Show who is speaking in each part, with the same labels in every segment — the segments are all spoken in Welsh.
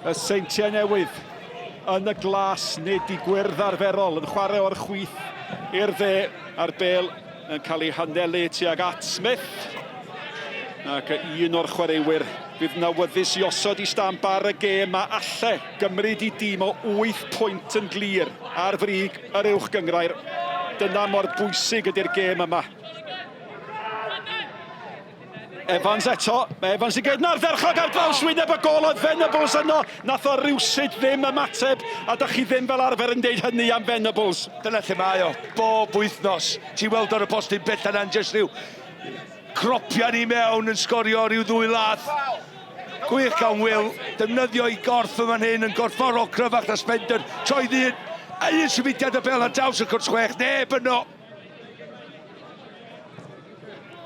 Speaker 1: Y Seintiau Newydd yn y glas, nid i gwyrdd arferol, yn chwarae o'r chwith i'r dde, a'r bel yn cael ei hanelu tuag at Smith. Ac un o'r chwaraewyr fydd yn awyddus i osod i stamp ar y gêm a alle gymryd i dîm o 8 pwynt yn glir ar frig yr uwch gynghrair. Dyna mor bwysig ydy'r gêm yma. Evans eto, mae Evans i gyd yn ardderchog ar draws wyneb y gol oedd Venables yno, nath o rywsut ddim ymateb, a da chi ddim fel arfer yn deud hynny am Venables.
Speaker 2: Dyna lle mae o, bob wythnos, ti'n weld o'r y postyn bella na'n jyst rhyw cropian i mewn yn sgorio rhyw ddwy lath. Gwych gan Will, defnyddio i gorff yn fan hyn, yn gorfforol cryfach na Spender, troi ddyn, a un symudiad y bel ar draws y cwrt chwech, neb yno.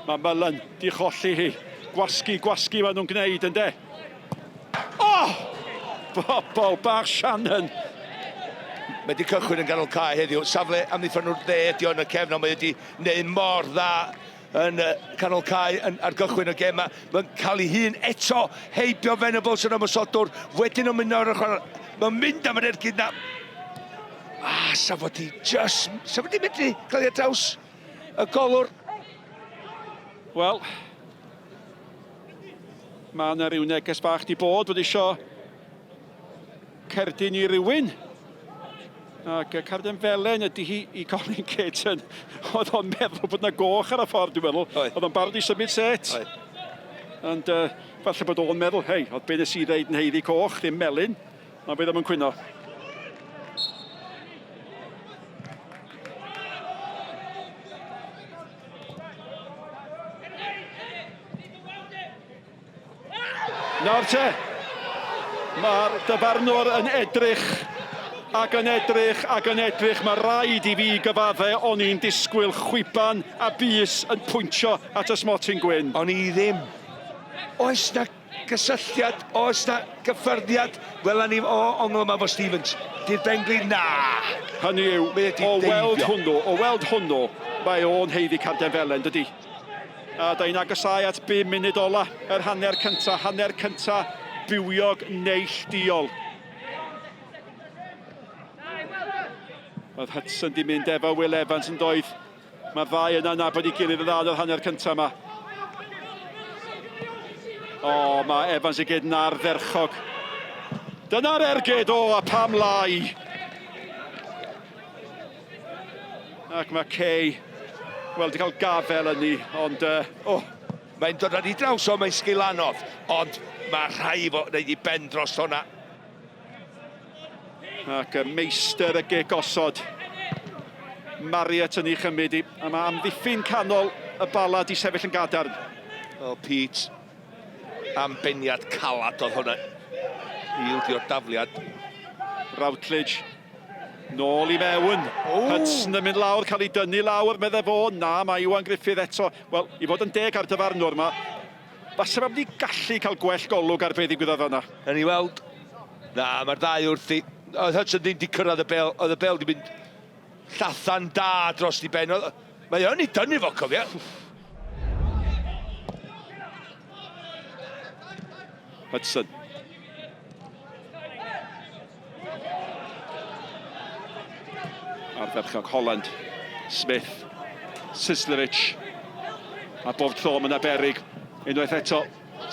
Speaker 1: Mae Mullen di cholli hi. Gwasgu, gwasgu maen nhw'n gwneud, yndê? Oh! Bobol bach Shannon.
Speaker 2: Mae wedi cychwyn yn ganol cae heddiw. Safle amddiffynnwr dde ydi o yn y cefn, ond mae wedi gwneud mor dda yn canol cae yn, ar gychwyn y gêm yma. Mae'n cael ei hun eto heibio Venables yn ymosodwr, wedyn yn mynd ar y chwarae. Mae'n mynd am yr ergyd na. Ah, sa fod i just... Sa fod i medru cael ei draws y golwr.
Speaker 1: Wel, mae yna ryw neges bach di bod, bod isio cerdyn i rywun. Ac y cardyn felen ydy hi i Colin Caton. Oedd o'n meddwl bod yna goch ar y ffordd, dwi'n meddwl. Oedd o'n barod i symud set. Oedd. Ond uh, falle bod o'n meddwl, hei, oedd be nes i ddeud yn heiddi coch, ddim melyn. Ond bydd ddim yn cwyno. Nawr te, mae'r dyfarnwr yn edrych ac yn edrych ac yn edrych. Mae rhaid i fi gyfadde, o'n i'n disgwyl chwiban a bys yn pwyntio at y smotyn gwyn.
Speaker 2: O'n i ddim. Oes na gysylltiad, oes na gyffyrddiad? Wela ni o ongl yma fo Stevens. Di'r benglin? Na!
Speaker 1: Hynny yw, o weld hwnnw, o weld hwnnw, mae o'n haeddu carden felen, dydy? A da ni'n agosáu at bum munud ola yr hanner cynta, hanner cynta bywiog neillduol. Oedd Hudson di mynd efo Will Evans yn doedd. Mae'r ddau yna nabod ei gilydd yn dda yn yr hanner cyntaf yma. O, mae Evans i gyd yn ardderchog. Dyna'r ergyd, o, a pam lai. Ac mae Kay, wel, di cael gafel yn ni, ond, uh, o. Oh.
Speaker 2: Mae'n dod ar ei draws o, mae'n sgil anodd, ond mae rhai fo wneud i ben dros hwnna.
Speaker 1: Ac y meistr y gic osod. Marriott yn ei chymryd i. A mae amddiffyn canol y Bala di sefyll yn gadarn.
Speaker 2: O, Pete, am beniad calad oedd hwnna. I ildio'r dafliad.
Speaker 1: Routledge nôl i mewn. Oh. Hudson yn mynd lawr, cael ei dynnu lawr, meddai fo. Na, mae Iwan Griffith eto. Wel, i fod yn deg ar dyfarnwr yma, Fasa fo wedi gallu cael gwell golwg ar be ddigwyddodd fan'na.
Speaker 2: Nawn ni weld. Na, mae'r ddau wrthi. Oedd Hudson ddim wedi cyrraedd y bel. Oedd y bel wedi mynd llathan da dros di ben. Mae o'n ei dynnu fo, cofia.
Speaker 1: Hudson. Ardderchog Holland, Smith, Sislevic. A bob tro mae yna berig. Unwaith eto,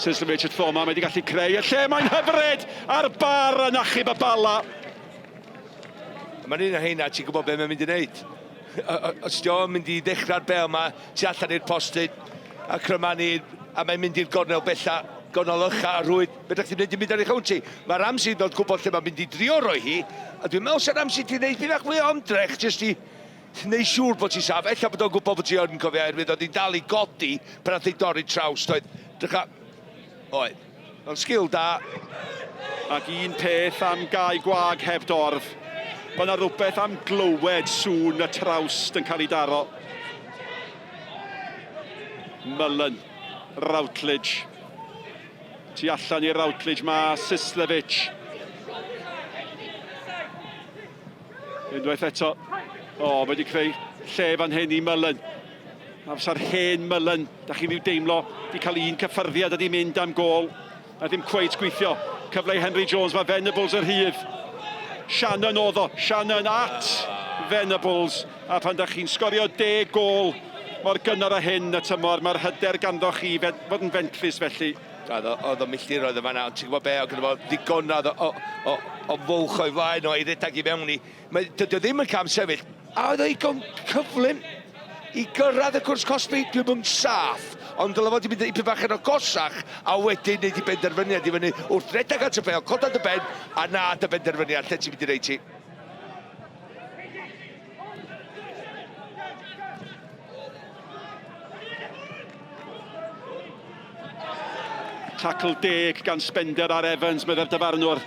Speaker 1: Sislevic y tro yma, mae wedi gallu creu y lle, mae'n hyfryd! A'r bar yn achub y bala.
Speaker 2: Mae'n un o heina, ti'n gwybod beth mae'n mynd i wneud. Os di o'n mynd i ddechrau'r bel yma, tu allan i'r postyn, a crymanu, a mae'n mynd i'r gornel bella, gornel ycha a rhwyd, be da chi'n gwneud i mynd ar ei chawnt hi? Mae Ramsey yn dod gwybod lle mae'n mynd i drio roi hi, a dwi'n meddwl sy'n Ramsey di wneud bach fwy o ymdrech jyst i wneud siŵr bod ti'n saff. Ella bod o'n gwybod bod ti yn cofio oherwydd oedd hi'n dal i godi pan nath ei dorri traws, doedd. Drycha, oedd. Ond sgil da.
Speaker 1: Ac un peth am gae gwag heb dorf. Mae yna rhywbeth am glywed sŵn y trawst yn cael ei daro. Mullen, Routledge. Tu allan i Routledge mae Sislevic. Unwaith eto. O, oh, mae wedi creu lle fan hyn i Mullen. A fysa'r hen Mullen, da chi'n rhyw deimlo, di cael un cyffyrddiad a di mynd am gol. A ddim cweit gweithio. Cyfle i Henry Jones, mae Venables yr hydd. Shannon oedd o, Shannon at Venables. A pan da chi'n sgorio deg gol mor gynnar â hyn y tymor, mae'r hyder ganddo chi fod yn fentrus felly.
Speaker 2: Oedd o, oedd o milltiroedd yn fanna, ond ti'n gwybod be, oedd gynno fo ddigonedd o, o, o, o fwlch o'i flaen o i redag i mewn i. Mae, dydy o ddim yn cam sefyll. A oedd o igon cyflym i gyrraedd y cwrs cosbi, dwi'm yn saff, ond dylai fod i mynd ipyn bach yn agosach a wedyn neud i benderfyniad i fyny wrth redeg at y bêl, coda dy ben a na dy benderfyniad lle ti'n mynd i reid ti.
Speaker 1: Tacl deg gan Spender ar Evans, meddai'r dyfarnwr.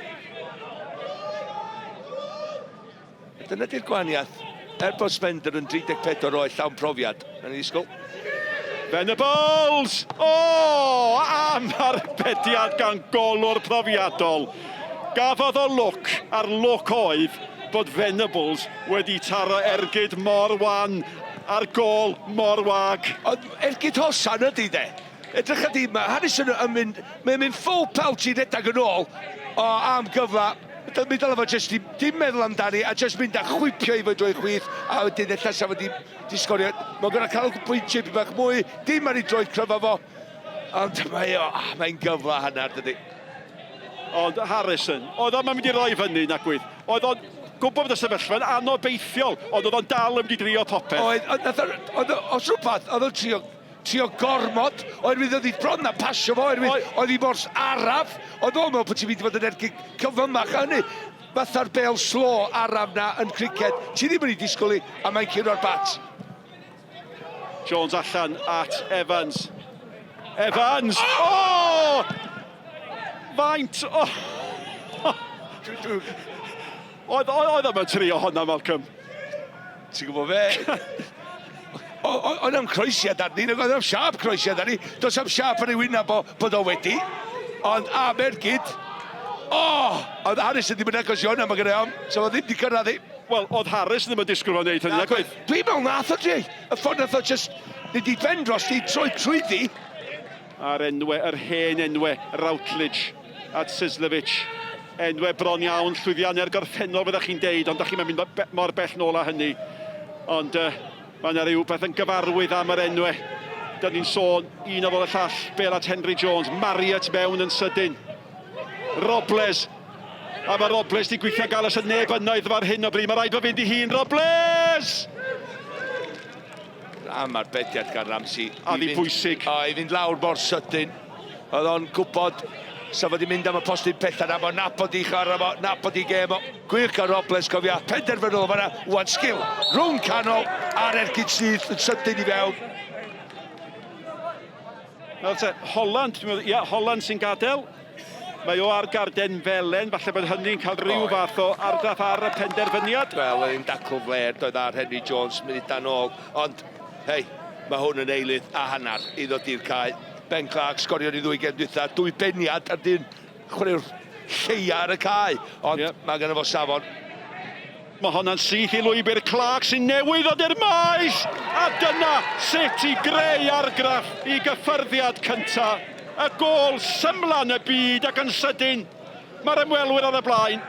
Speaker 2: Dyna di'r gwahaniaeth. Er bod Spender yn 34 oed llawn profiad, yn ei ddisgwyl.
Speaker 1: Venables! O! Oh, am arbediad gan golwr profiadol. Gafodd o lwc, a'r lwc oedd bod Venables wedi taro ergyd mor wan a'r gôl mor wag.
Speaker 2: Ond ergyd hosan ydy de. Edrych ydy, mae Harrison yn mynd, mae'n mynd full pelt i redag yn ôl. O, am gyfle. Mi dylai fo jyst dim, dim meddwl amdani a jyst mynd a chwipio i fo drwy chwith a wedyn ella sa fo di, di sgorio. Mae'n gorau cael pwyntiau byd bach mwy, dim ar ei droed cryfa fo. Ond mae o, ah, mae'n gyfle hanner, dydy.
Speaker 1: Ond Harrison, oedd o'n mynd i roi fyny, nagwydd. Oedd o'n gwybod bod y sefyllfa'n anobeithiol, ond oedd o'n dal yn mynd i drio popeth.
Speaker 2: Oedd, oedd, oedd, os rhywbeth, oedd o'n trio, trio gormod, oherwydd oedd hi bron na pasio fo, oherwydd oedd hi mor araf, oedd o'n meddwl bod ti'n mynd i fod yn ergyd cyfymach a hynny. Fatha'r bel slo araf na yn criced, ti ddim yn ei disgwyl i, a mae'n curo'r bat.
Speaker 1: Jones allan at Evans. Evans! Oh! Faint! Oh! Oedd oedd o'n trio hwnna, Malcolm.
Speaker 2: Ti'n gwybod fe? Oedd am croesiad arni, oedd am siap croesiad arni. Does am siap ar ei wyneb o bod o wedi. Ond am ergyd. O! Oh! Oedd Harris ddim yn agos i hwnna, mae gen i am. So oedd ddim wedi cyrraedd i.
Speaker 1: Wel, oedd Harris ddim yn disgwyl fo'n neud hynny, nag oedd?
Speaker 2: Dwi'n meddwl nath o, Jay. Y ffordd nath o just nid i ben dros di, troi trwyddi.
Speaker 1: A'r enwe, yr hen enwe, Routledge at Sislevic. Enwe bron iawn, llwyddiannau'r gorffennol fyddech chi'n deud, ond da chi'n mynd mor bell nôl â hynny. Ond uh, mae yna rhywbeth yn gyfarwydd am yr enwe. Dyn ni'n sôn un ar ôl y llall, bel at Henry Jones, Marriott mewn yn sydyn. Robles A mae Robles di gweithio gael os y neb yno iddo ar hyn o bryd. Mae rhaid fo fynd i hun. Robles!
Speaker 2: Am arbediad gan Ramsey.
Speaker 1: A ddi bwysig.
Speaker 2: O, i fynd lawr mor sydyn. Oedd o'n gwybod sa fo di mynd am y postyn pella na, fo'n nabod i chwarae fo, nabod i gêm o. Gwych gan Robles, cofia, penderfynol fanna, wan sgil, rhwng canol a'r ergyd syth yn sydyn i fewn.
Speaker 1: Nawr te, Holland, dwi'n meddwl, ia, Holland sy'n gadael. Mae o ar garden felen, falle bod hynny'n cael rhyw fath o argraff ar y penderfyniad.
Speaker 2: Wel, oedd hi'n dacl fler, doedd ar Henry Jones munudau nôl, ond, hei, mae hwn yn eilydd a hanner i ddod i'r cae. Ben Clark sgorio ni ddwy gem dwytha, dwy beniad ar dyn chwaraewr lleia ar y cae, ond yep. mae gynno fo safon.
Speaker 1: Mae honna'n syth i lwybr Clark sy'n newydd ddod i'r maes! A dyna sut i greu argraff i gyffyrddiad cynta. Y gôl symla yn y byd ac yn sydyn mae'r ymwelwyr ar y blaen.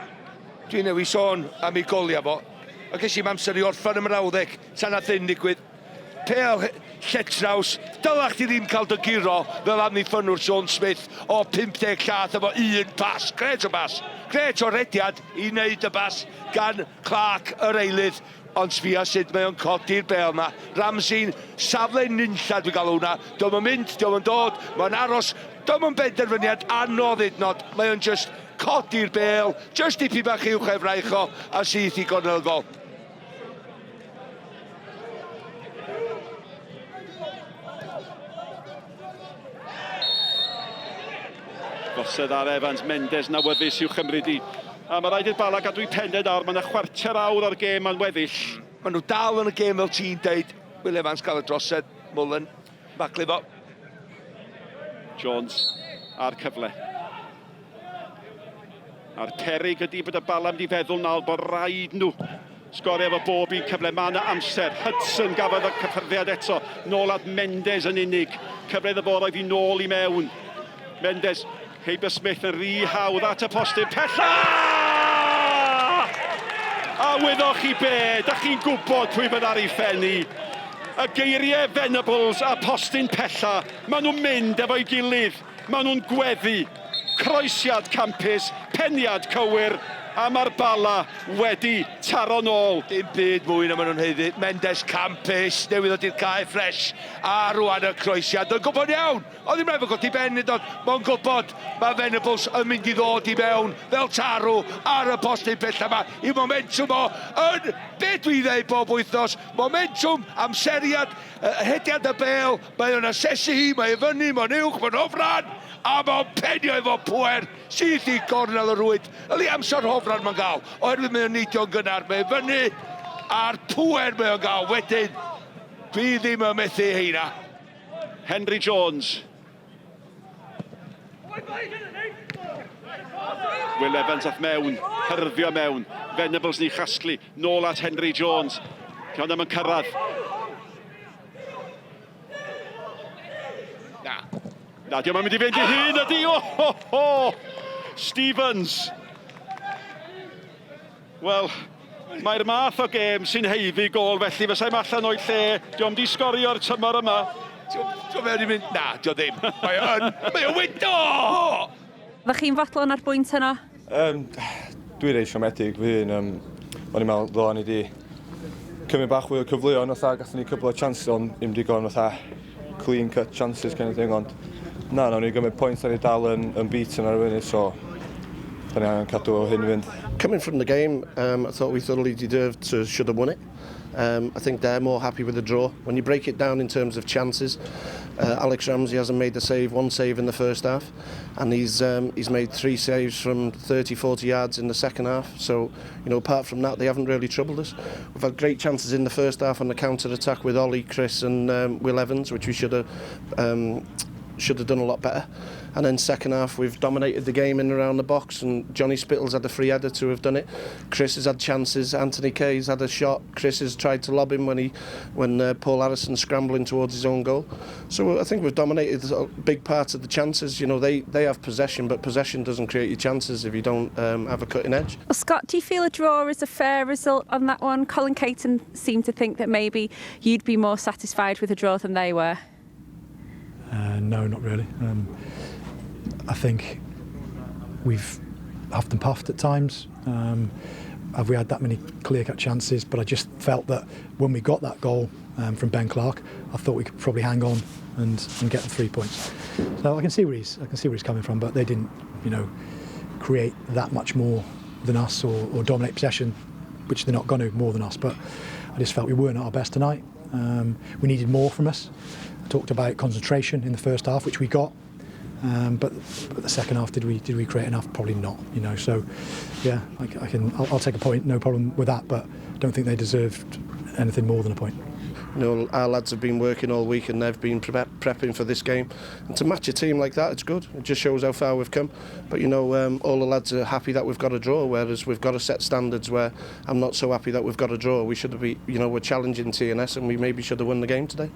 Speaker 2: Dwi newydd sôn am ei goliau fo, a ges i'm amser i orffen y mrawddeg tan nath hyn ddigwydd. Pêl lletraws, dylach chdi ddim cael dy guro fel amddiffynnwr Sean Smith o 50 llath efo un pas. Grêt o bas, grêt o rediad i wneud y bas gan Clark yr eilydd. Ond sbia sut mae o'n codi'r bêl 'ma. Ramsey'n safle nunlla dwi'n galw hwnna. Dio'm yn mynd, dio'm yn dod, mae'n aros. Dio'm yn benderfyniad anodd hyd yn oed. Mae o'n jyst codi'r bêl, jyst dipyn bach uwch ei fraich o, a syth i gornel y gol.
Speaker 1: Gosod ar Evans, Mendes yn awyddus i'w chymryd i. A mae rhaid i'r Bala gadw'i pennau nawr, mae yna chwarter awr o'r gêm ma'n weddill.
Speaker 2: Maen nhw dal yn y gêm fel ti'n deud. Will Evans gael y drosedd, Mullen, baglu fo.
Speaker 1: Jones a'r cyfle. A'r peryg ydy bod y Bala mynd i feddwl nawr bod rhaid nhw sgorio efo bob un cyfle. Mae yna amser. Hudson gafodd y cyffyrddiad eto. Nôl at Mendes yn unig. Cyfle iddo fo roedd i nôl i mewn. Mendes, heibio Smith yn rhy hawdd at y postyn pella! A wyddoch chi be, da chi'n gwybod pwy fydd ar ei phen hi. Y geiriau Venables a postyn pella, maen nhw'n mynd efo'i gilydd, maen nhw'n gweddu. Croesiad campus, peniad cywir, a mae'r Bala wedi taro nôl.
Speaker 2: Dim byd mwy na maen nhw'n haeddu. Mendes campus, newydd ddod i'r cae ffres, a rwan y croesiad. Yn gwybod iawn, oedd ddim rhaid fod godi ben nid oedd. Mae'n gwybod mae Venables yn mynd i ddod i mewn fel tarw ar y postyn pella yma i momentwm o yn be dwi'n dweud bob wythnos, momentwm, amseriad, hediad y bel, mae o'n asesu hi, mae e fyny, mae'n uwch, mae'n hofran, a mae'n penio efo pwer syth i gornel y rwyd. Yli amser hofran mae'n gael, oherwydd mae o'n neidio'n gynnar, mae e fyny, a'r pwer mae o'n gael wedyn. Dwi ddim yn methu heina.
Speaker 1: Henry Jones. Will Evans ath mewn, hyrddio mewn. Venables ni chasglu, nôl at Henry Jones. Tion am yn cyrraedd.
Speaker 2: Na.
Speaker 1: Na, diolch yn mynd i fynd i hun ydi. O, ho, ho! Stevens. Wel, mae'r math o gêm sy'n haeddu gôl felly fysai'm allan o'i lle. Dio'm di sgorio'r tymor yma.
Speaker 2: Ti'n mewn i mynd? Na, dio ddim. Mae o yn. Mae o wedi... O!
Speaker 3: Fydda chi'n fodlon ar bwynt heno?
Speaker 4: Um, dwi reit siomedig fy hun. Um, o'n i'n meddwl ddylen ni di cymryd bach fwy o cyfleoedd, fatha gathon ni cwpl o chances ond ddim digon fatha clean cut chances kind of thing, ond na, nawn ni gymryd pwynt, da ni dal yn, yn beaten ar y funud, so da ni angen cadw hyn i fynd.
Speaker 5: Coming from the game, I thought we thoroughly deserved to should have won it. I think they're more happy with the draw. When you break it down in terms of chances, Alex Ramsey hasn't made a save, one save in the first half, and he's made 3 saves from 30, 40 yards in the second half. So, you know, apart from that, they haven't really troubled us. We've had great chances in the first half on the counter-attack with Ollie, Chris and Will Evans, which we should have done a lot better. And then second half, we've dominated the game in and around the box, and Johnny Spittle's had a free header to have done it. Chris has had chances, Anthony Kay's had a shot, Chris has tried to lob him when Paul Harrison's scrambling towards his own goal. So I think we've dominated a big part of the chances. You know, they have possession, but possession doesn't create your chances if you don't have a cutting edge.
Speaker 3: Well, Scott, do you feel a draw is a fair result on that one? Colin Caton seemed to think that maybe you'd be more satisfied with a draw than they were.
Speaker 6: No, not really. I think we've huffed and puffed at times. Have we had that many clear-cut chances? But I just felt that when we got that goal from Ben Clark, I thought we could probably hang on and get the 3 points. So I can see where he's coming from, but they didn't, you know, create that much more than us or dominate possession, which they're not going to more than us. But I just felt we weren't at our best tonight. We needed more from us. I talked about concentration in the first half, which we got. But the second half, did we create enough? Probably not, you know. So, yeah, I'll take a point, no problem with that. But don't think they deserved anything more than a point.
Speaker 5: You know, our lads have been working all week and they've been prepping for this game. And to match a team like that, it's good. It just shows how far we've come. But, you know, all the lads are happy that we've got a draw, whereas we've got to set standards where I'm not so happy that we've got a draw. We should be, you know, we're challenging TNS and we maybe should have won the game today.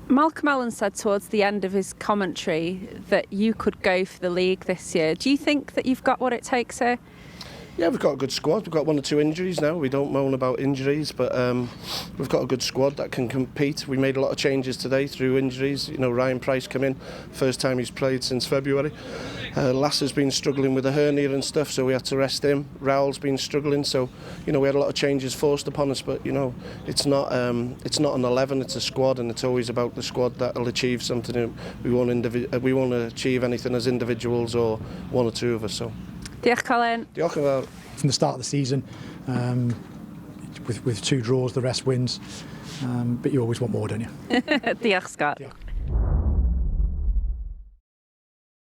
Speaker 3: Malcolm Allen said towards the end of his commentary that you could go for the league this year. Do you think that you've got what it takes here?
Speaker 5: Yeah, we've got a good squad. We've got 1 or 2 injuries now. We don't moan about injuries, but we've got a good squad that can compete. We made a lot of changes today through injuries. You know, Ryan Price came in, first time he's played since February. Lass has been struggling with a hernia and stuff, so we had to rest him. Raul's been struggling, so, you know, we had a lot of changes forced upon us, but, you know, it's not an 11, it's a squad, and it's always about the squad that'll achieve something. We won't achieve anything as individuals or 1 or 2 of us, so.
Speaker 3: Diolch, Colin.
Speaker 5: Diolch yn fawr.
Speaker 6: From the start of the season, with 2 draws, the rest wins. But you always want more, don't you?
Speaker 3: Diolch, Scott.
Speaker 6: Diolch.